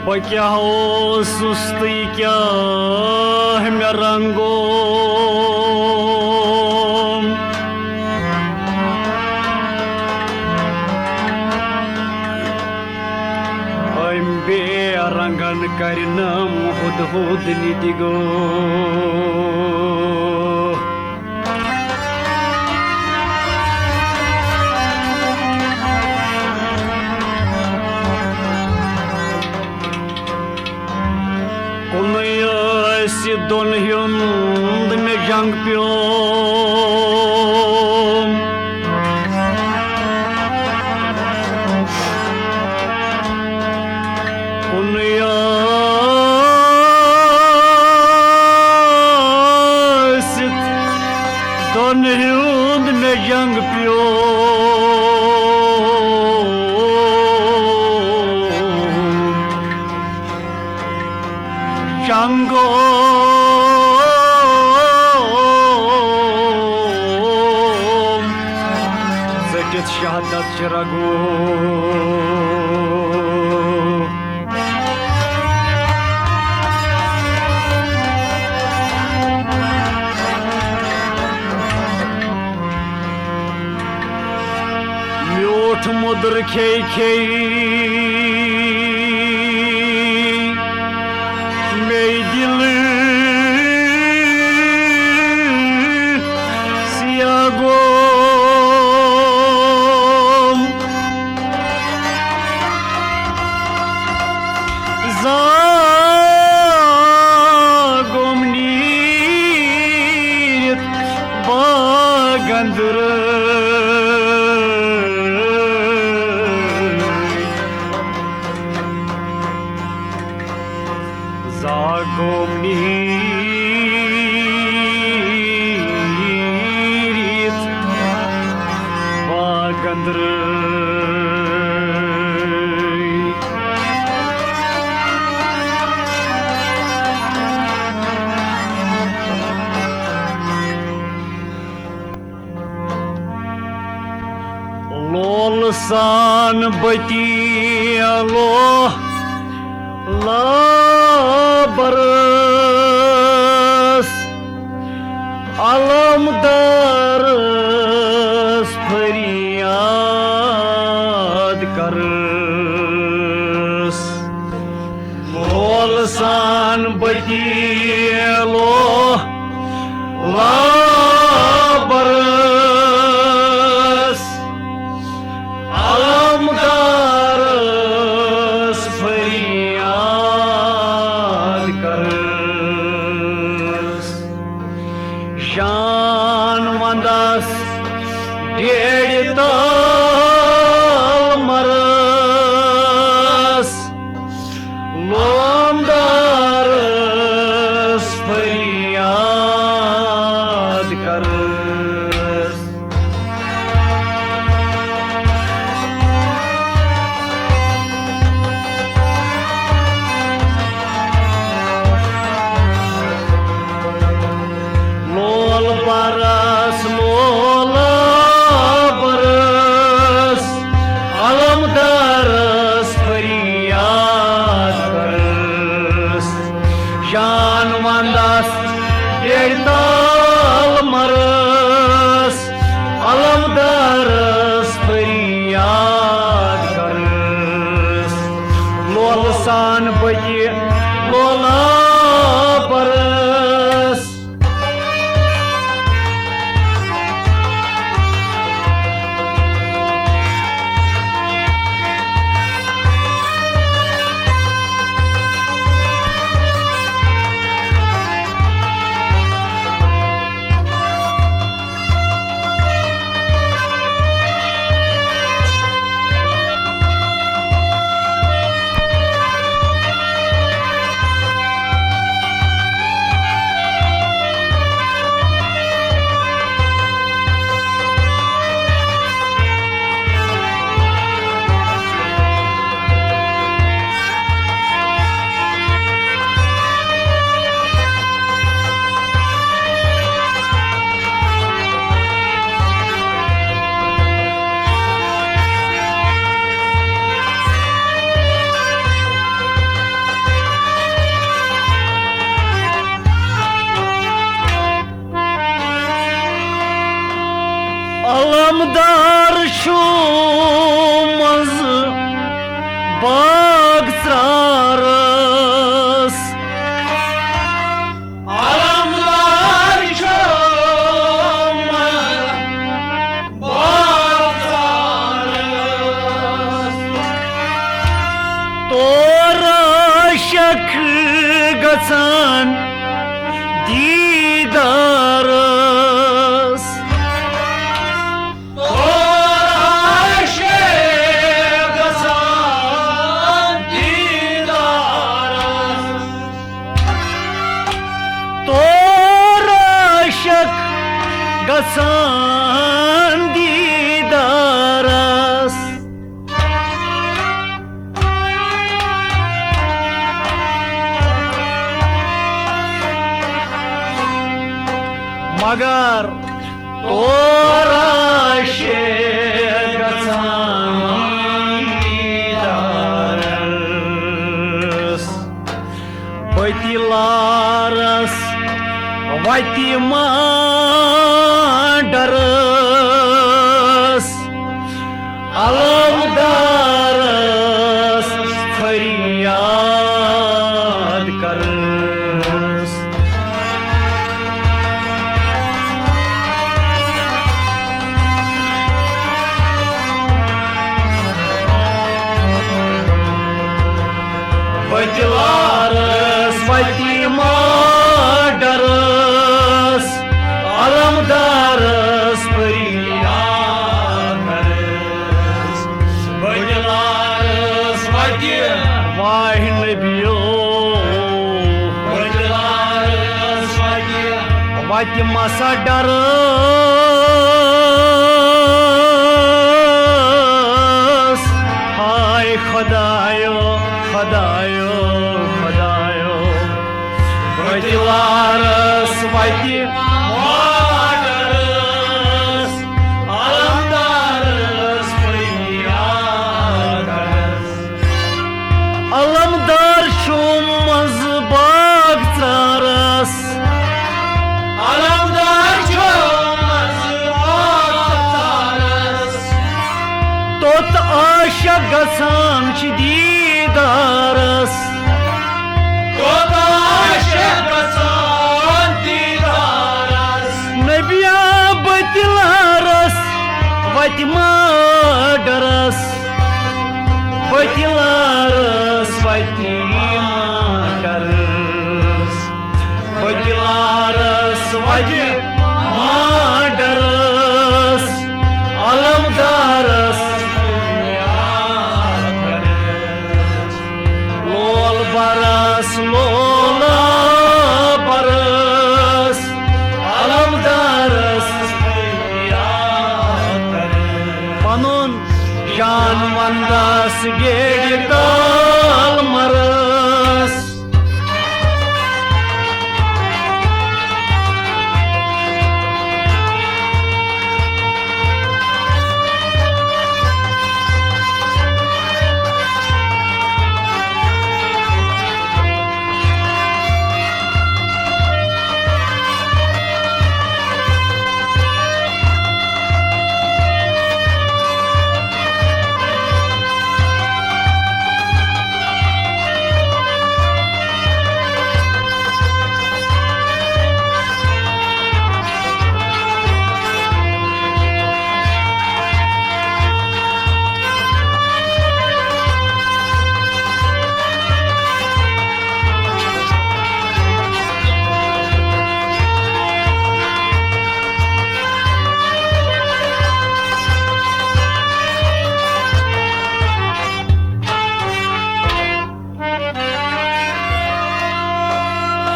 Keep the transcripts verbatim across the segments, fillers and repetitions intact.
بہٕ کیٛاہ اوسُس تہٕ یہِ کیٛاہ مےٚ رنٛگوم؟ أمۍ بے رنٛگن کرنم ہُد ہُد نِدِ گوٚو۔ کُنُے ٲسِتھ دۄن ہُنٛد مےٚ جنگ پیوم۔ کُنُے ٲسِتھ دۄن ہُنٛد مےٚ جنگ پیوم۔ جنگوم ژٔٹِتھ شہادت چہِ رگو۔ میوٗٹھ مُدُر کھے کھے مے دِل سیاہ گوم۔ زاگوم نیٖرِتھ باگندرٕے۔ زاگوم نیٖرِتھ باگندرٕے۔ لول سان بتی لو لابرس علمدارس فریاد کرس۔ لول سان بتی لو لابرس علمدارس فریاد کرس۔ شان وندس ڈیڈِ تال مرس۔ لومدارس فریاد کرس۔ لول پرس لول پرس دار چھُ منٛزٕ باغ ژرارس۔ علمدار چھُ منٛزٕ باغ ژرارس۔ تور عاشق گژھان دیدارس۔ تور عاشق گژھان دیدارس۔ تور عاشق گژھان دیدارس۔ مگر تور عاشق گژھان دیدارس۔ بٔتہِ لارس وتہِ ما ڈرس۔ علمدارس فریاد کرس۔ بٔتہِ لارس وتہِ ما ڈرس۔ علمدارس فریاد کرس۔ بٔتہِ لارس وتہِ۔ واہ نبیو۔ بٔتہِ لارس وتہِ۔ وتہِ مسا ڈرس۔ ہاے خدایو، خدایو، خدایو۔ بٔتہِ لارس وتہِ ما ڈرس۔ علمدارس فریاد کرس۔ علمدار چھُ منٛزٕ باغ ژرارس۔ علمدار چھُ منٛزٕ باغ ژرارس۔ توٚت عاشق گژھان چھِ دیدارس۔ توٚت عاشق گژھان دیدارس۔ نبیا بٔتہِ لارس وتہِ ما ڈرس۔ بٔتہِ لارس وتہِ ما ڈرس۔ بٔتہِ لارس وتہِ ما ڈرس۔ علمدارس لول برس، لول برس، علمدارس پنُن جان وندس گیڈِ تال مرس۔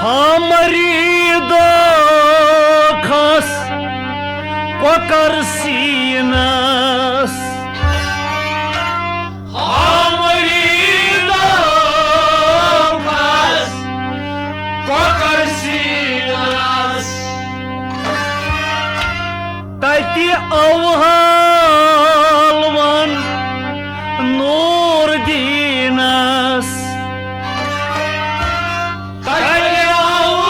ہا مریدو کھس کۄکر سیٖنس۔ ہا مریدو کھس کۄکر سیٖنس۔ تتہِ اوحال ون نور دیٖنس۔ تتہِ اوحال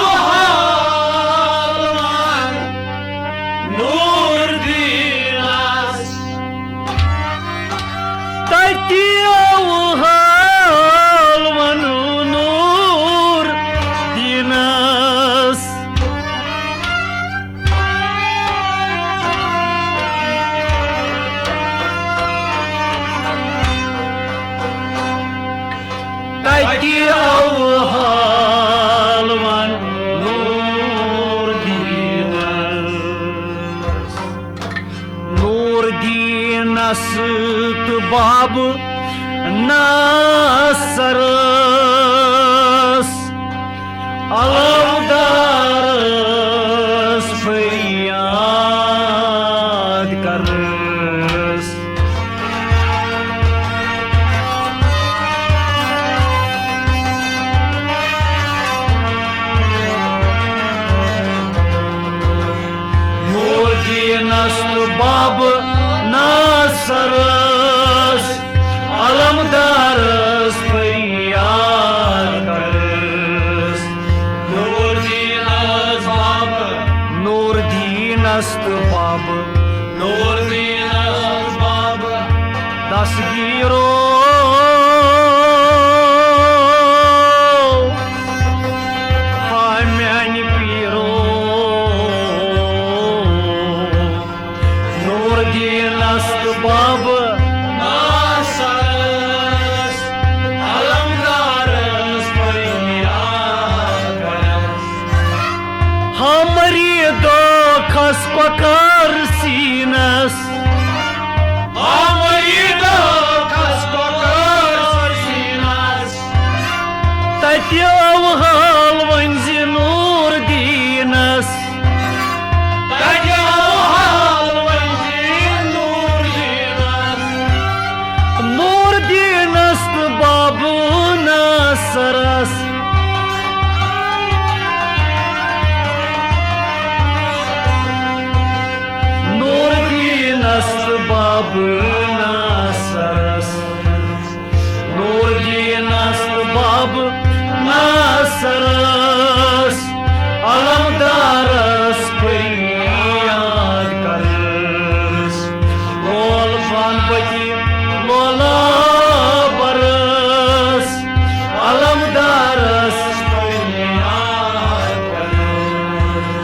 ون نور دیٖنس۔ تہٕ باب ناصرس، علمدارس فریاد کرس۔ نور دینس تہٕ باب ناصرس، علمدارس فریاد کرس۔ نور دینس باب، نور دینس تہٕ باب، نور دینس باب دستگیرو، ہا میانہِ پیرو۔ نور دینس تہٕ باب ناصرس، علمدارس فریاد کرس۔ ہا مریدو کھس کۄکر سیٖنس، ہا مریدو کھس کۄکر سیٖنس۔ تتہِ آو حال وۄنۍ زِ نور دینس۔ تتہِ آو حال وۄنۍ زِ نور دینس۔ نور دینس تہٕ باب ناصرس۔ نور دینس تہٕ باب ناصرس۔ نور دینس تہٕ باب ناصرس، علمدارس فریاد کرس۔ لول پان پتی لولا برس، علمدارس فریاد کرس۔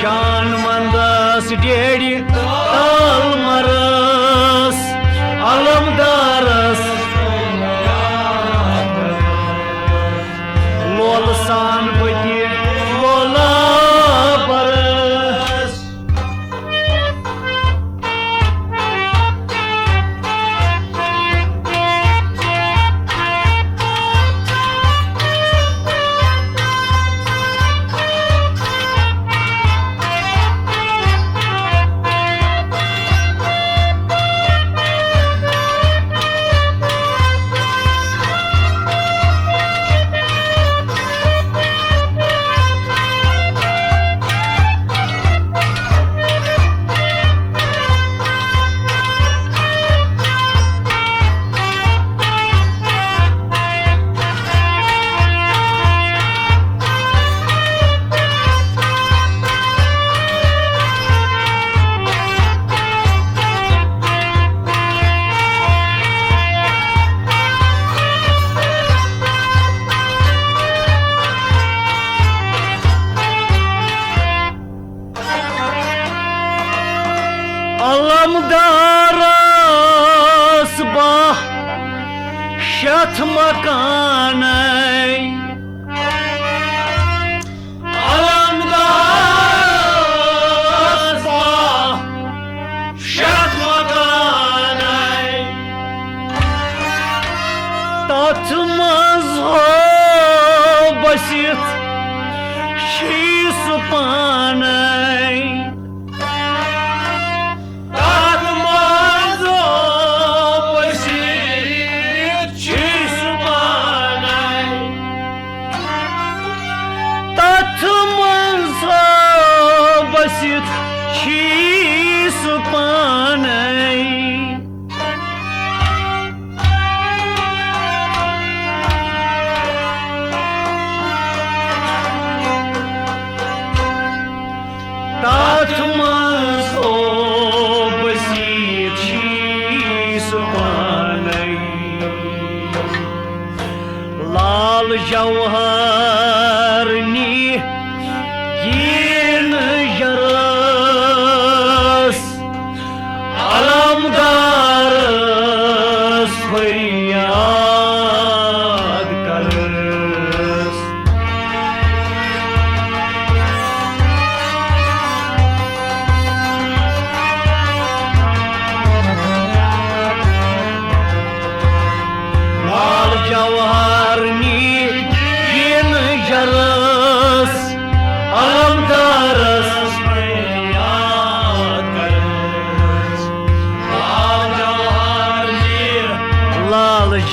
شان مندس ڈیڈی تال مرس، علمدارس لول سان بتی لولا برس۔ علمدارس باہ شتھ مکانَے۔ علمدارس باہ شتھ مکانَے۔ تتھ منٛز ہو بٔسِتھ شیٖس پانَے۔ تتھ منٛز ہو بٔسِتھ شیٖس پانَے۔ تتھ منٛز ہو بٔسِتھ شیٖس پانَے۔ تتھ منٛز ہو بٔسِتھ شیٖس پانَے۔ لال جوہر نی یِن یرس، علمدارس فریاد کرس۔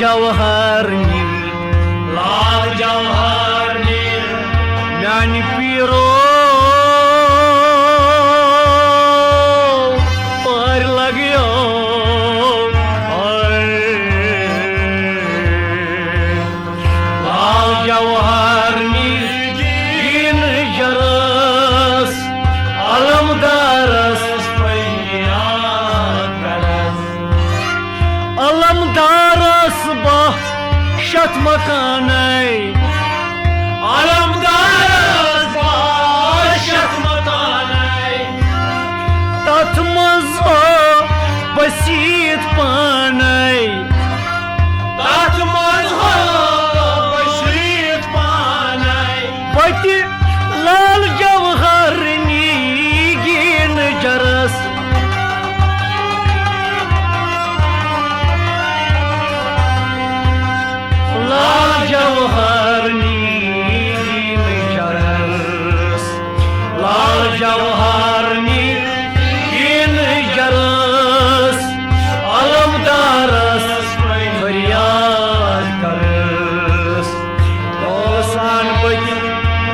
جوہر نی، لال جوہر نی، میانہِ پیٖرو پٲرۍ لگیو۔ لال جوہر نی گِن جرس، علمدارس فریاد کرس۔ علمدارس باہ شتھ مکانَے۔ علمدارس باہ شتھ مکانَے۔ تتھ منٛز ہو بسیت پانَے۔ تتھ منٛز ہو بسیت پانَے۔ بتہِ لال جوہر نی گِن جرس۔ لال جوہر نی گِن جرس۔ لال جوہر نی گِن جرس۔ علمدارس فریاد کرس۔ لولہٕ سان بتہِ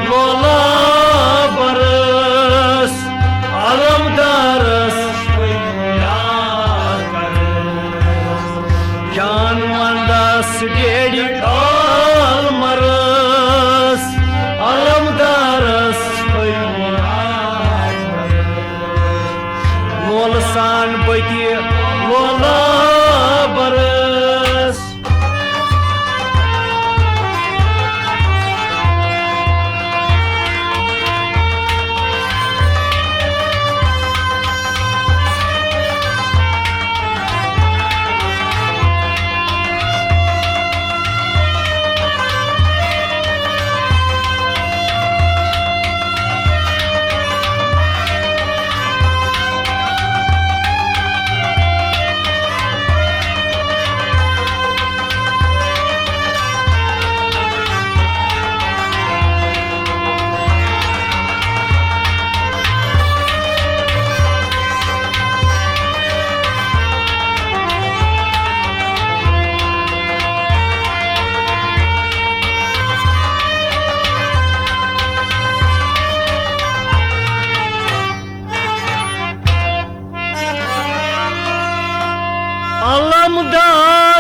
لولہٕ برس، علمدارس فریاد کرس۔ جان وندس ڈیڈِ ڈال مرس، علمدارس فریاد کرس۔ لولہٕ سان بتہِ لولہٕ برس۔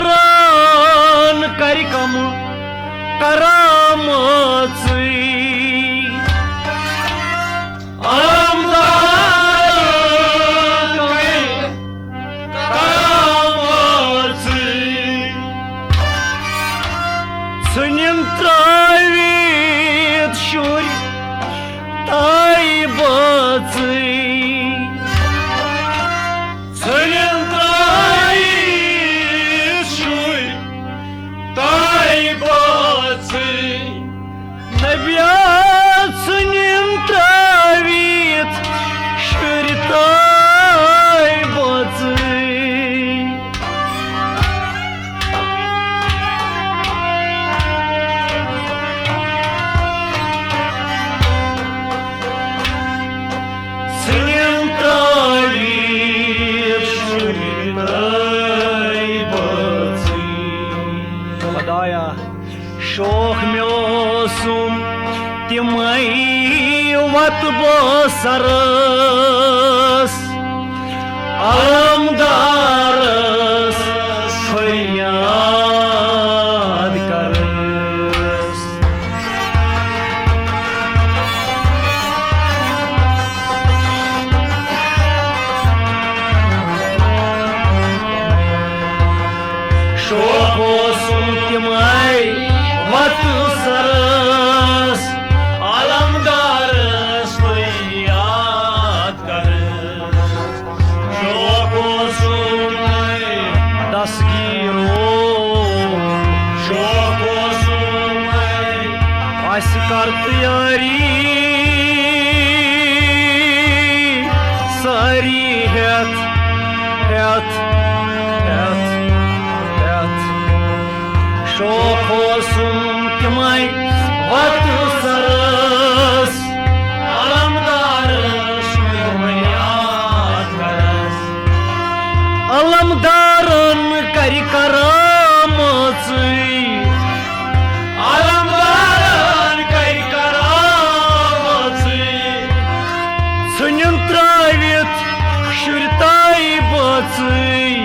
علمدارن کرِ کم کرامژٕے۔ علمدارن کرِ کرامژٕے۔ ژھٕنِن ترٲوِتھ شُرۍ تاے بٲژٕے۔ ژھٕنِن ترٲوِتھ شُرۍ تاے بٲژٕے۔ نبیا ژھٕنِن ترٲوِتھ شُرۍ تاے بٲژٕے۔ ژھٕنِن ترٲوِتھ شُرۍ تاے بٲژٕے۔ خدایا، شوق مےٚ اوسُم تِمَے وَتہٕ بہٕ سَرَس، علمدارَس فریاد کَرَس۔ شوق اوسُم تِمَے وَتہٕ سَرَس، علمدارَس فریاد کَرَس۔ شوق اوسُم تِمَے دستگیٖرو، شوق اوسُم تِمَے اَسہِ کَر تیٲری سٲری ہٮ۪تھ، ہٮ۪تھ، ہٮ۪تھ، ہٮ۪تھ۔ شوق اوسُم تِمَے وَتہٕ سَرَس، علمدارَس فریاد کَرَس۔ علمدارَن کَرِ کرامژٕے۔ ترٲوِتھ شُرۍ تاے بٲژٕے۔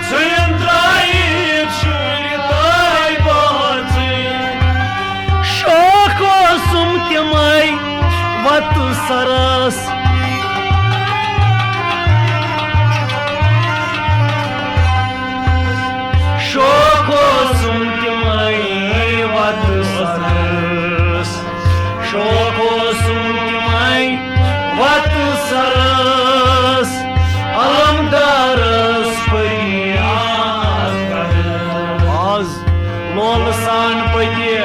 ژھٕنۍ ترٲوِتھ شُرۍ تاے بٲژٕے۔ شوق اوسُم تِمے وتہٕ سرس۔ شوق اوسُم تِمے وتہٕ سرس۔ شوق اوسُم تِمے وتہٕ سرس، علمدارس پٔری یاد کرس۔ آز لولہٕ سان پٔتہِ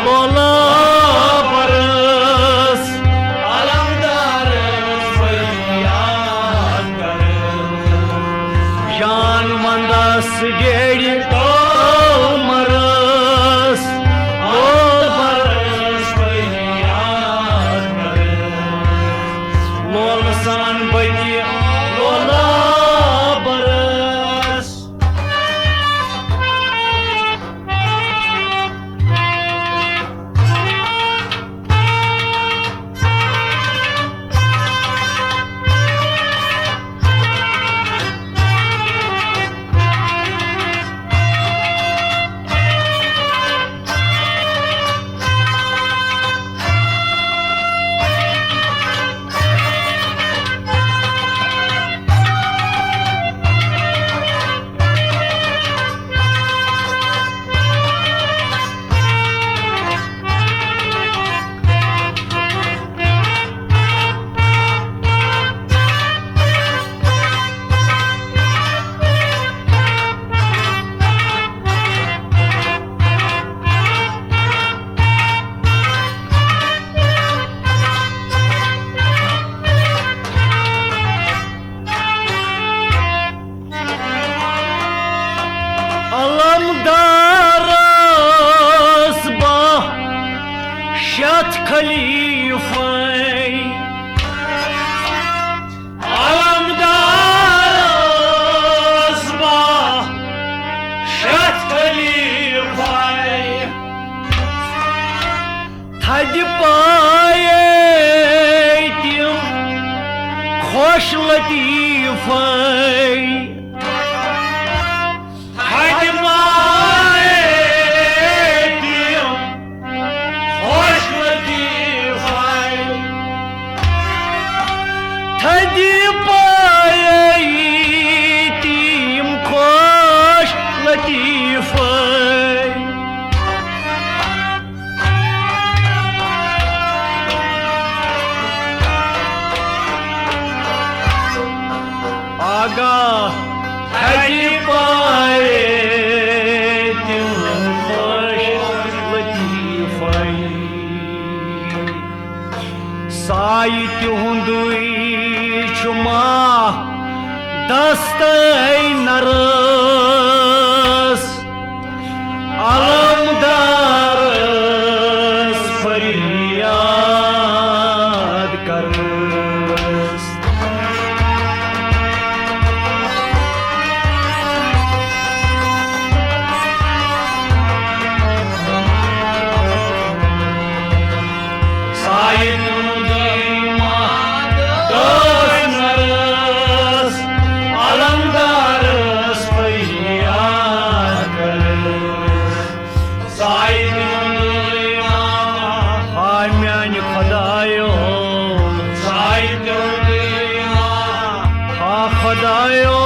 لولہٕ برس، علمدارس پٔری یاد کرس۔ جان وندس ڈیڈِ تل مرس، لولہٕ برس پٔری یاد کرس۔ لولہٕ سان پٔتہِ لولہٕ برس۔ علمدارس باہ شتھ خلیفے۔ علمدارس باہ شتھ خلیفے۔ تھدِ پایے تِم خۄش لطیفے۔ تھدِ پایے تِم خۄش لطیفے۔ تھدِ پایے تِم خۄش لطیفے۔ آگاہ تھدِ پایے تِم خۄش لطیفے۔ سایہِ تِہُنٛدُے چھُ ماہ دستَے نرس۔ علمدارس فریاد کرس۔ سایہِ تُلدٕے ماہ دٲس نرس، علمدارس فریاد کرس۔ سایہِ تُلدٕے ماہ، ہا میانہِ خۄدایو۔ سایہِ تُلدٕے ماہ، ہا خۄدایو،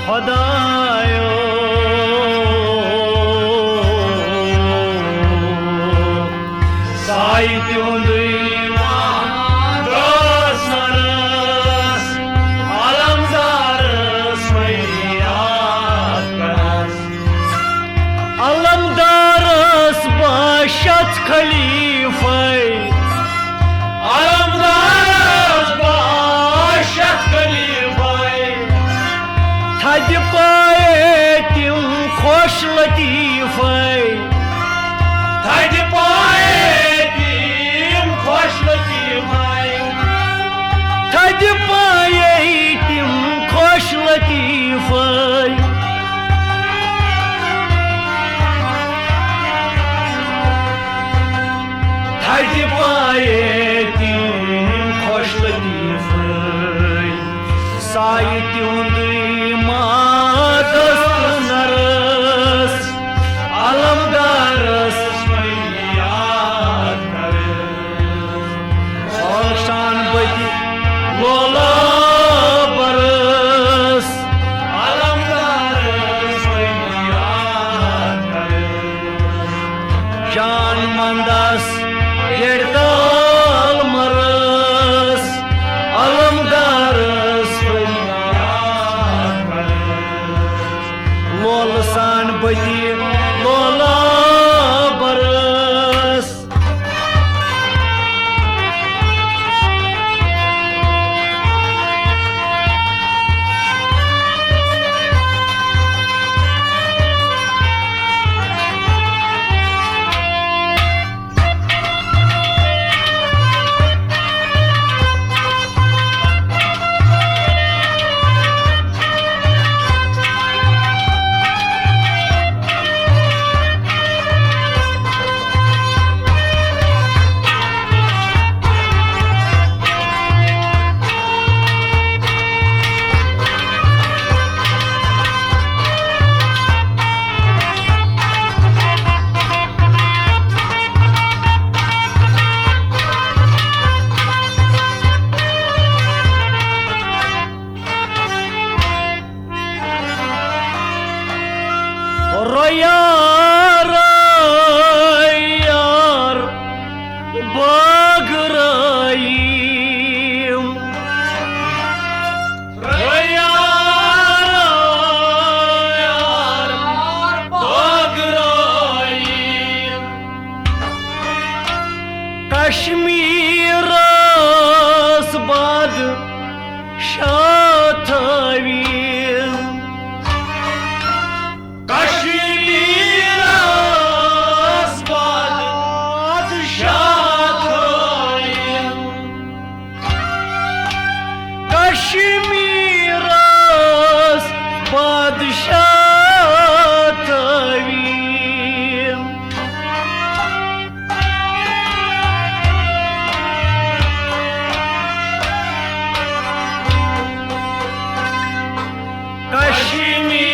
خۄدایو۔ سایہِ تِہُنٛدُے ماہ دٲس نرس، علمدارس فریاد کرس۔ علمدارس باشد خلیفے۔ علمدارس باشد خلیفے۔ تھدِ پایے تِم خۄش لطیفے۔ تھدِ پایے تِم تہِ پایے تِم خۄش لطیفٕے۔ سایہِ تِہُنٛدُے مادس تہٕ نرس، علمدارس یاد کرٕ۔ ٲشان بٔتہِ لولہ برس، علمدارس یاد کرٕ۔ جان مندس ییٚڑِ تال مرس، علمدارس یاد کرٕ۔ لولہٕ سان بٔتہِ لولہ برس۔ رو یار، یار، بٲگرٲیِم۔ رو یار، یار، بٲگرٲیِم۔ کشمیٖرس باد شاہ تھٲوِن۔ کشمیٖرس باد شاہ تھٲوِن۔ کشمیٖرس باد شاہ تھٲوِن۔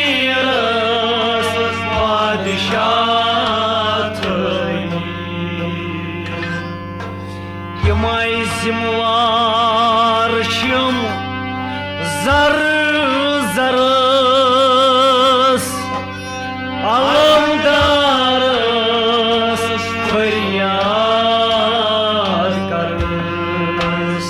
کشمیٖرس بادشاہ تھٲوِن۔ یِمے ذمہٕ وار چھِم زر زرس، علمدارس فریاد کرس۔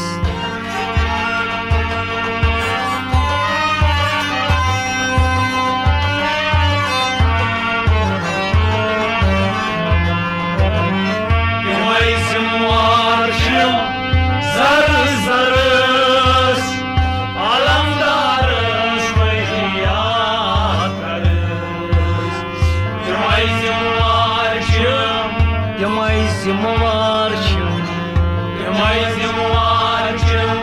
یِمے ذمہٕ وار چھِم زر زرس، علمدارس فریاد کرس۔ تِمے ذمہٕ وار چھِم، تِمے ذمہٕ وار چھِم، تِمے ذمہٕ وار چھِم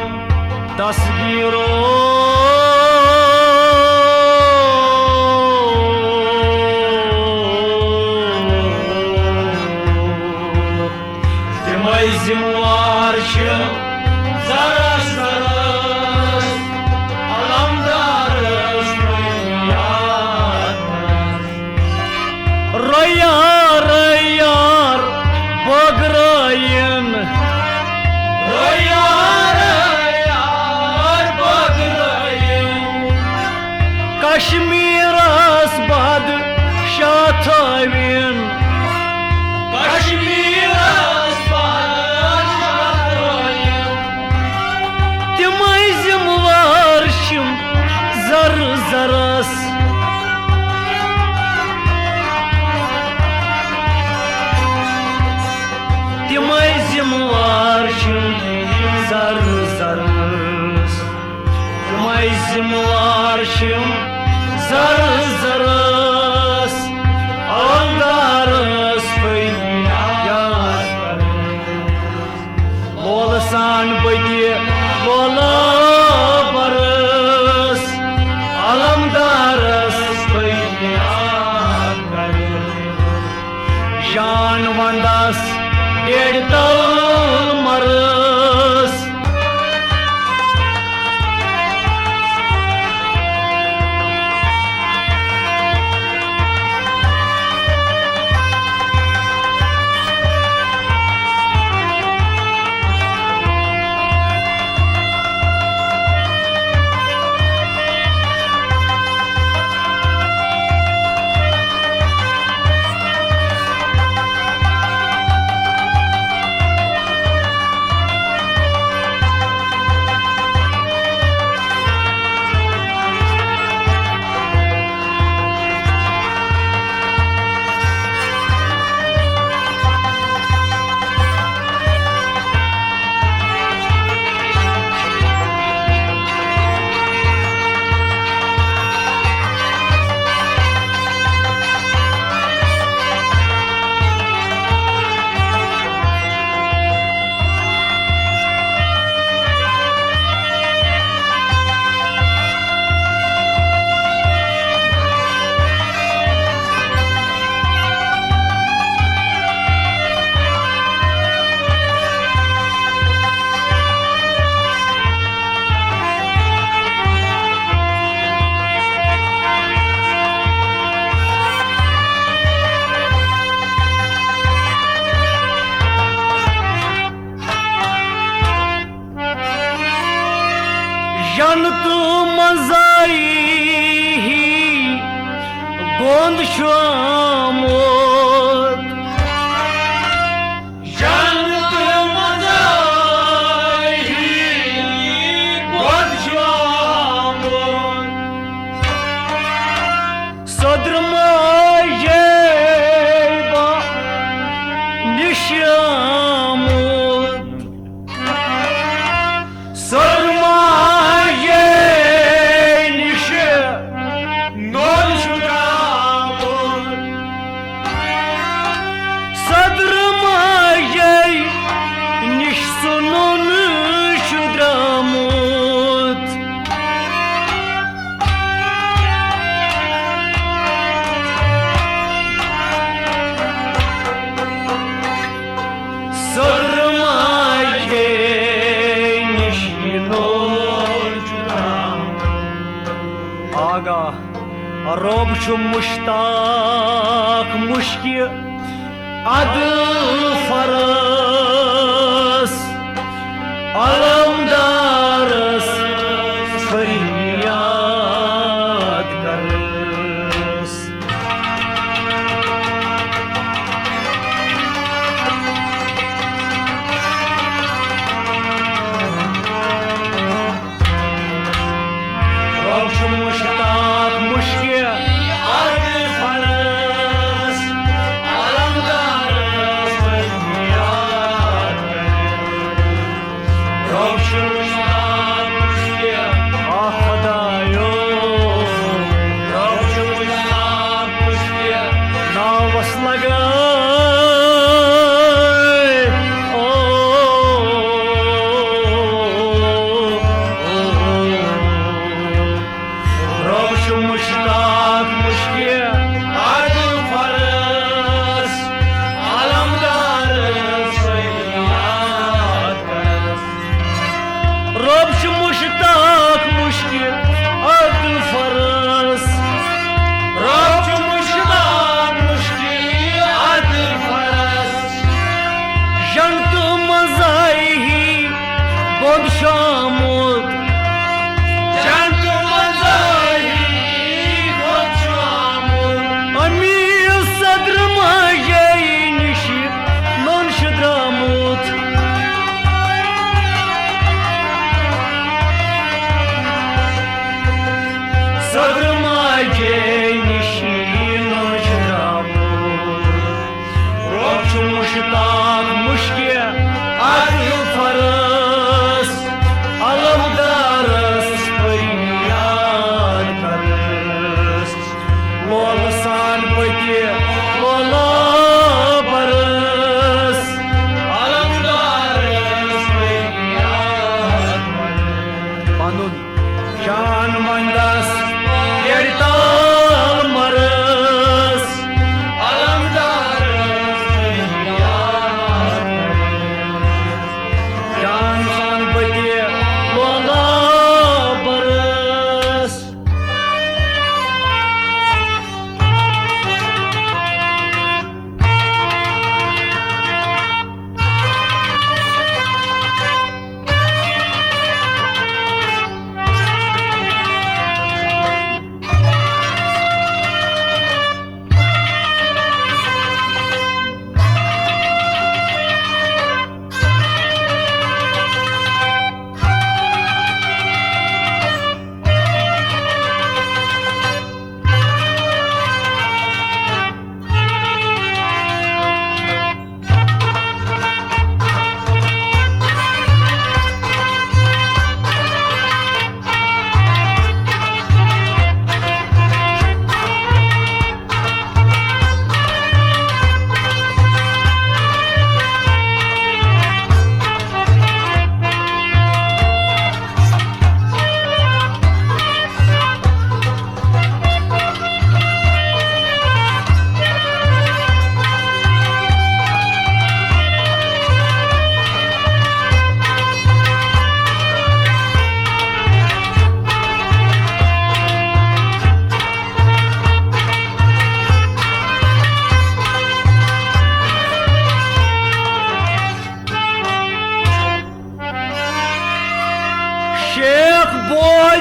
دستگیٖرو۔ تِمے ذمہٕ وار چھِ زرس زرس علمدارس یاد۔ رو یار، رو یار، بٲگرٲیِن۔ رو یار، رو یار، بٲگرٲیِن۔ کشمیٖرس بادشاہ تھٲوِن۔ کشمیٖرس بادشاہ تھٲوِن۔ تِمے ذمہٕ وار چھِم زر زرس۔ تِمے ذمہٕ وار چھِم زر زرس۔ تِمے ذمہٕ وار چھِم زر زرس، علمدارس فریاد کرس۔ لولہٕ سان بٔتہِ لولہٕ برس، علمدارس فریاد کرس۔ جان ونٛدس ڈیڈِ تل جنتہٕ منٛزَے گوٚنٛد چھُ آمُت۔ جنتہٕ منٛزَے گوٚنٛد چھُ آمُت۔ صدر ماجے با نِش آمُت۔ صدر ماجے نِش نوٚن چھُ درٛامُت۔ صدر ماجے نِش سُہ نوٚن چھُ درٛامُت۔ صدر ماجے نِش نوٚن چھُ درٛامُت۔ آگاہ، رۄب چھُ مشتاق مُشکہِ ادٕ فرس، علمدارس فریاد کرس۔ رۄب چھُ مشتاق مُشکہِ ادٕ فرس، علمدارس فریاد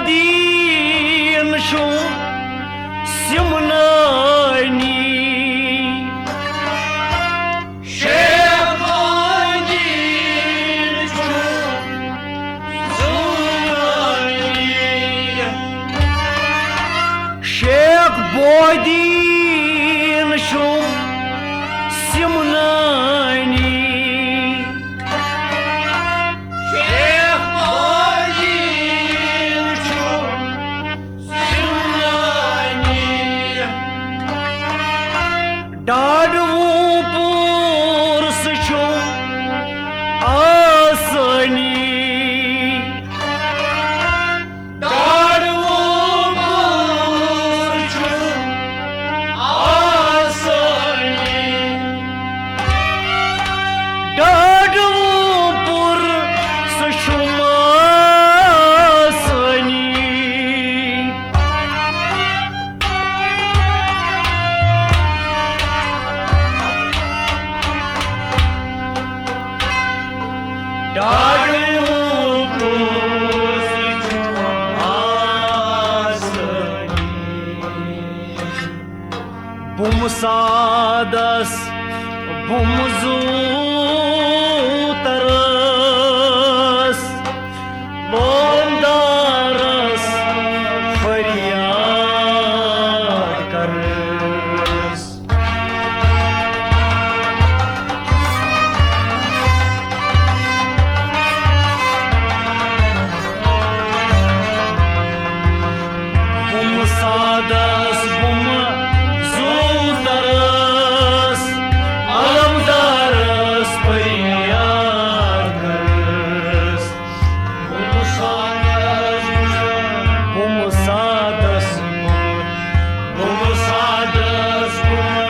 دیٖن چھُ سِمنٲنی۔ شیخ بہدیٖن چھُ سِمنٲنی۔ شیخ بہدیٖن چھُ سِمنٲنی۔ شیخ بہدیٖن چھُ سِمنٲنی۔ ڈاڈٕ وُپُر سُہ چھُ آسٲنی۔ ڈاڈٕ وُپُر سُہ چھُ آسٲنی۔ ڈاڈٕ وُپُر سُہ چھُ آسٲنی۔ ڈاڈٕ وُپُر سُہ چھُ آسٲنی۔ بُمہٕ سادس، بُمہٕ زوٗترس، لومدارس فریاد کرس۔ بُمہٕ سادس، بُمہٕ زوٗترس، علمدارس فریاد کرس۔ بُمہٕ سادس، بُمہٕ سادس، بُمہٕ سادس، بُمہٕ۔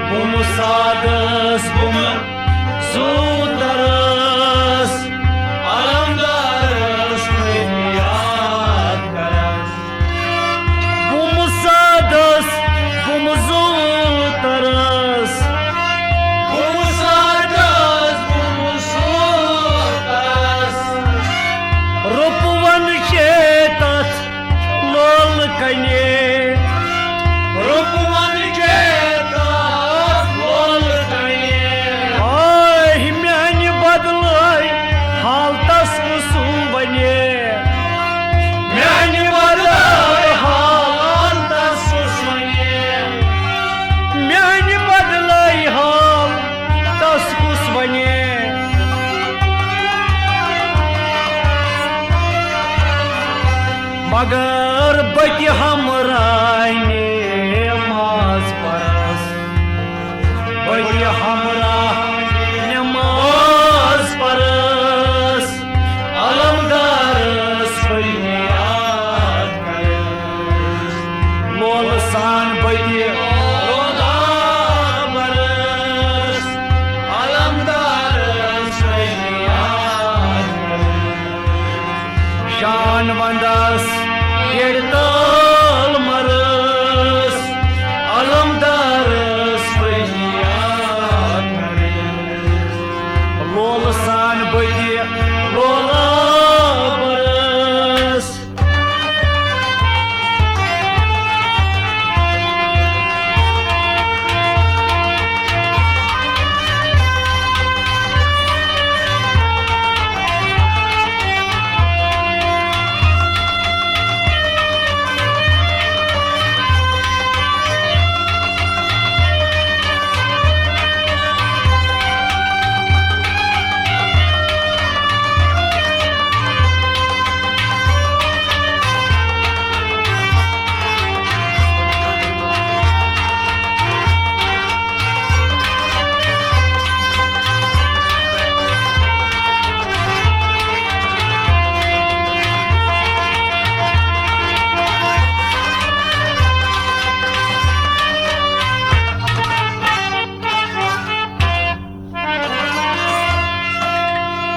بُمہٕ سادس، بُمہٕ زوٗترس، علمدارس فریاد کرس۔ بُمہٕ سادس، بُمہٕ زوٗترس۔ بُمہٕ سادس، بُمہٕ زوٗترس۔ روٚپوَن چھے تَتھ لولہٕ کَنہِ۔ روٚپوَن چھے تَتھ لولہٕ کَنہِ۔ آہ، میٛانہِ بدلٲے حالتس کُس وَنہِ۔ میانہِ بدلٲے حالتس کُس وَنہِ۔ میانہِ بدلٲے حالتس کُس وَنہِ۔ مگر بہٕ تہِ ہمراہ نماز پرس۔ بہٕ تہِ ہمراہ نماز پرس، علمدارس فریاد کرس۔ لولہٕ سان بہٕ تہِ لولہٕ پرس، علمدارس فریاد کرس۔ شان وندس ییٚلہِ تال مرس، علمدارس فریاد کرس۔ لولہٕ سان بہٕ تہِ لولہٕ برس۔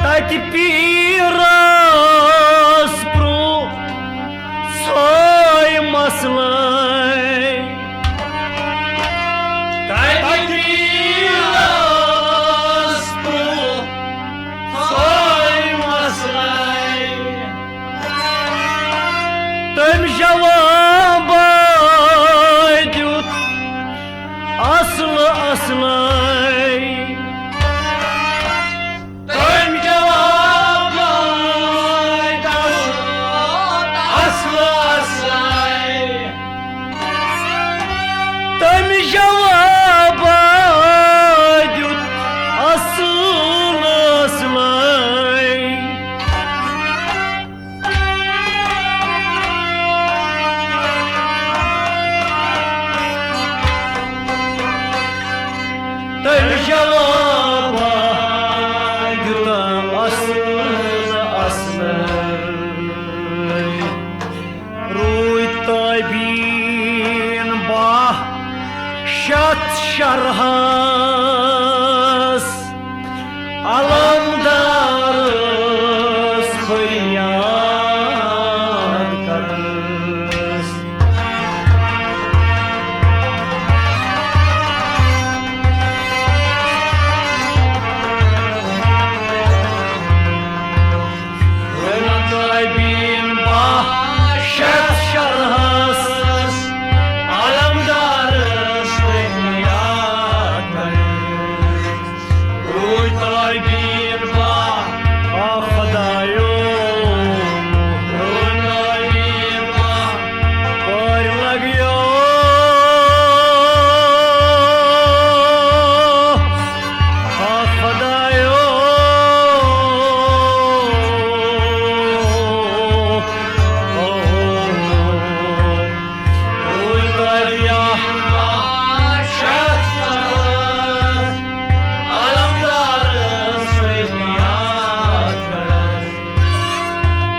تتہِ پیٖرس پرُژھے مسلے۔ روٗدۍ تٲبیٖن باہ شتھ شرحس، علمدارس فریاد کرس۔ روٗدۍ تٲبیٖن باہ شتھ شرحس، علمدارس فریاد کرس۔ روٗدۍ تٲبیٖن باہ، آ خۄدایو۔ روٗدۍ تٲبیٖن باہ، کورِ لگیو۔ آ خۄدایو۔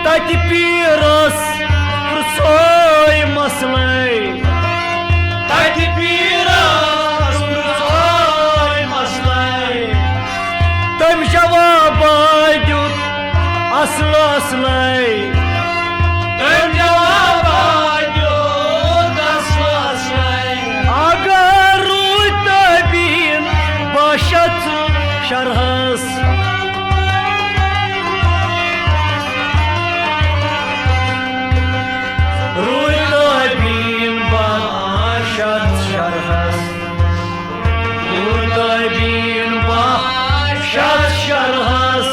تتہِ پیٖرس پرٛژھٲے مسلے، تتہِ پیٖرس پرٛژھٲے مسلے۔ تٔمۍ جوابا دیُت اصل اصلے۔ تٔمۍ جوابا دیُت اصل اصلے۔ اگر روٗدۍ تٲبیٖن باہ شتھ شرحس، روٗدۍ تٲبیٖن باہ شتھ شرحس۔ تٲبیٖن باہ شتھ شرحس،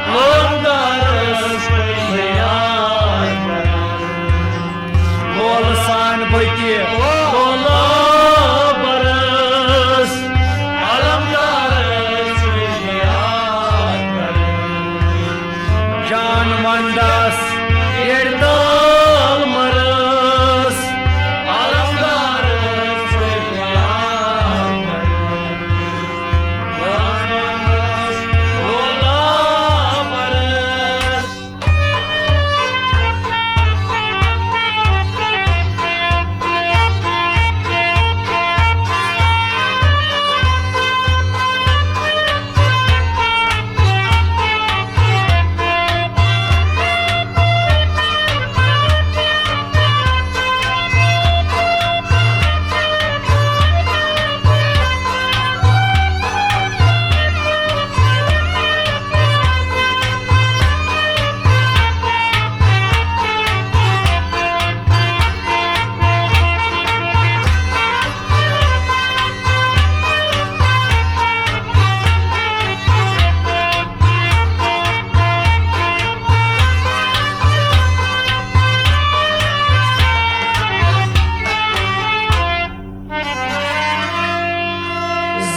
علمدارس فریاد کرس۔ لولہٕ سان بہٕ تہِ لولہٕ برس، علمدارس فریاد کرس۔ جان منڈس ییٚلہِ دال مرس، علمدارس فریاد کرس۔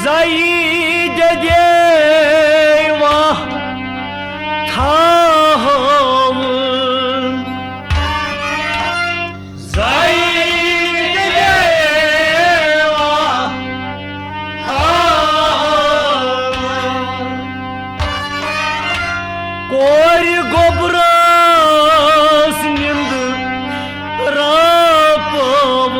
زَیہِ دِیوا تھاوُن۔ زَیہِ دِیوا تھاوُن۔ کورِ گوٚبرَس نِنٛدٕر راپٲوٕن۔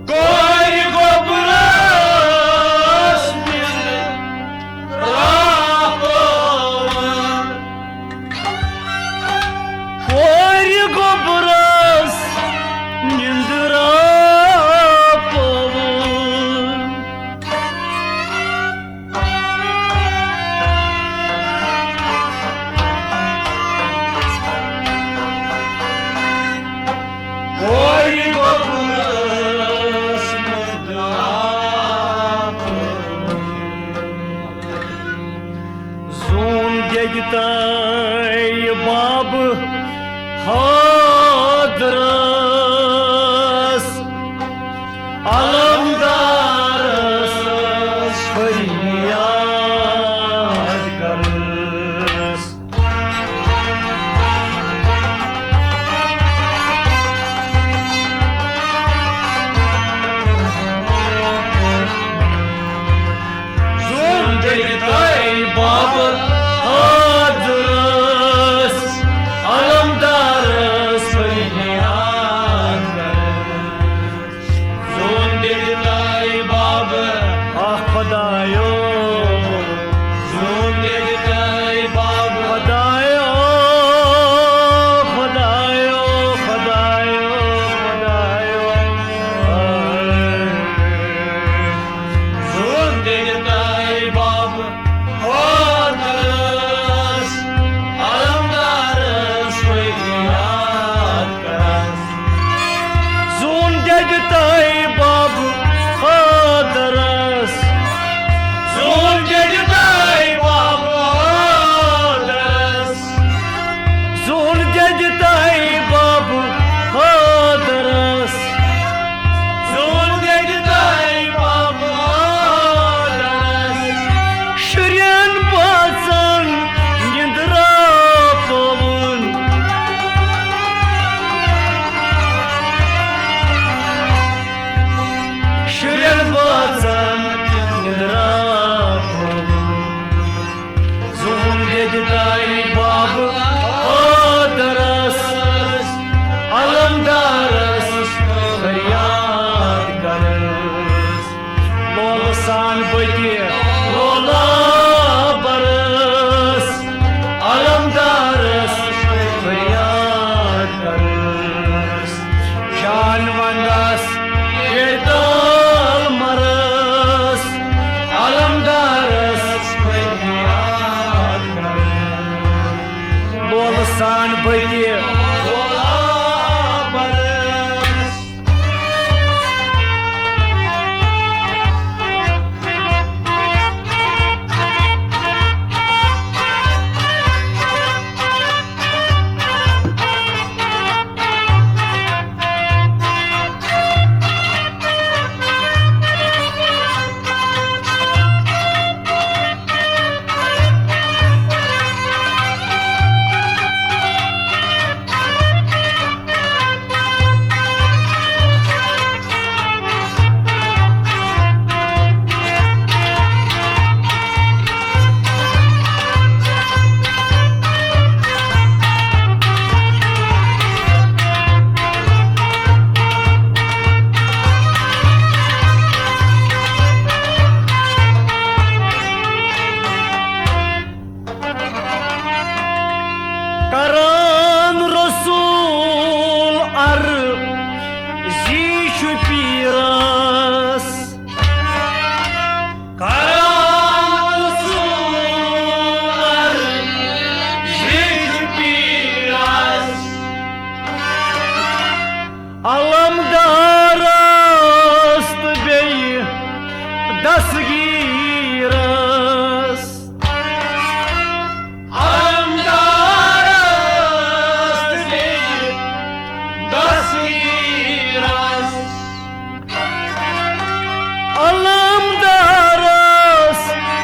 کورِ گوٚبرَس نِنٛدٕر راپٲوٕن۔ کورِ گوٚبرَس نِنٛدٕر راپٲوٕن۔ کورِ گوٚبرَس نِنٛدٕر راپٲوٕن۔ زوٗن دِیہِ تۄہہِ بابہٕ حٲدرَس، علمدارَس فریاد کرس۔ زوٗن دِیہِ تۄہہِ بابہٕ حٲدرَس، دِتَے بَب حٲدرَس۔ زوٗن دِتَے بَب حٲدرَس۔ شُرٮ۪ن بٲژَن نِندرا پووُن۔ شُرٮ۪ن بٲژَن نِندرا پووُن۔ زوٗن دِتَے بَب حٲدرَس، علمدارَس فریاد کٔرٕس۔ لولہٕ سان بٔتہِ لولہٕ بَرَس، علمدارَس فریاد کٔرٕس۔ جان وندس بیتال مرس، علمدارس فریاد کرس۔ لولہٕ سان بٔتہِ وولا برس۔ کران رسول عرضی چھُ پیٖرس۔ کران رسول عرضی چھُ پیٖرس۔ علمدارس تہٕ بیٚیہِ دستگیٖرس۔ علمدارس تہٕ بیٚیہِ دستگیٖرس۔ علمدارس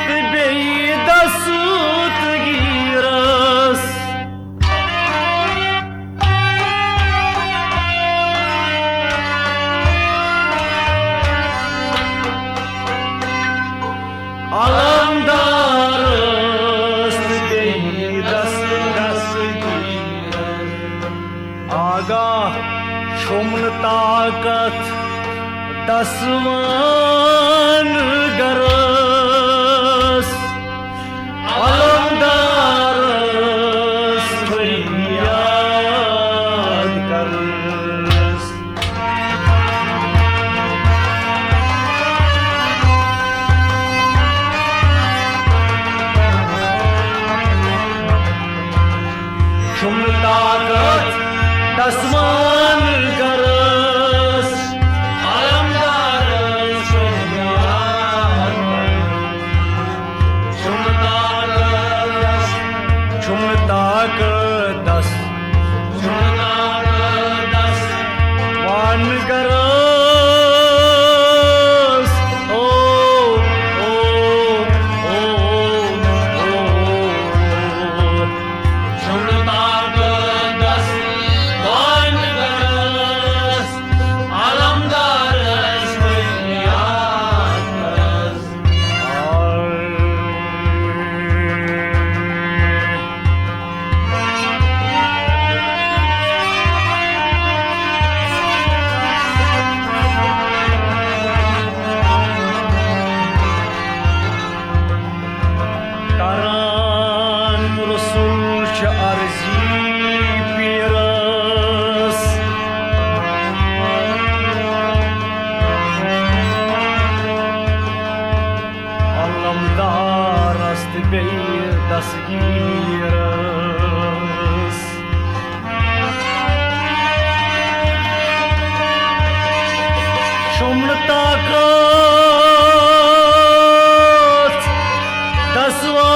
تہٕ بیٚیہِ دستگیٖرس۔ علمدارس تہٕ بیٚیہِ دس-، دستگیٖرس۔ آگاہ چھُم نہٕ طاقت دسوان گرس۔ علمدارس فریاد کرس۔ چھُم نہٕ طاقت دسوان گرس۔ علمدارس فریاد کرس۔ چھُم نہٕ طاقت، چھُم نہٕ طاقت دس، چھُم نہٕ طاقت دس وان گرس۔ او، او، او، او، او۔ چھُم نہٕ طاقت دس وان گرس۔ علمدارس فریاد کرس۔ کران رسول چھِ عرضی پیٖرس۔ علمدارس تہٕ بیٚیہِ دستگیٖرس۔ چھُم نہٕ طاقت دسوان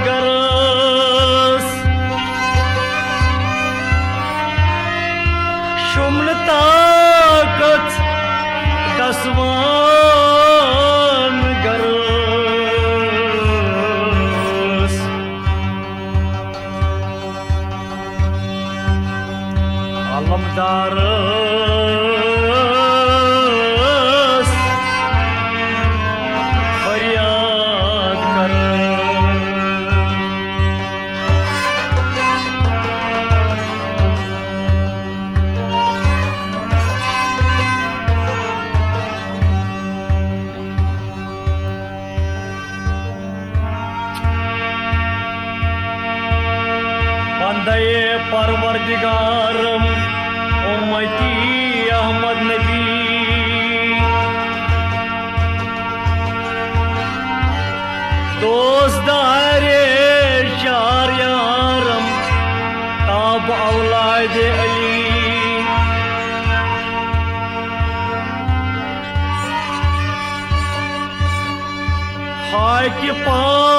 گرس۔ غمدارس فریاد کران۔ بندے پروردگارم، امتی احمد نبی، دوست دار شہریارم، تاب اولاد علی۔ خاکِ پا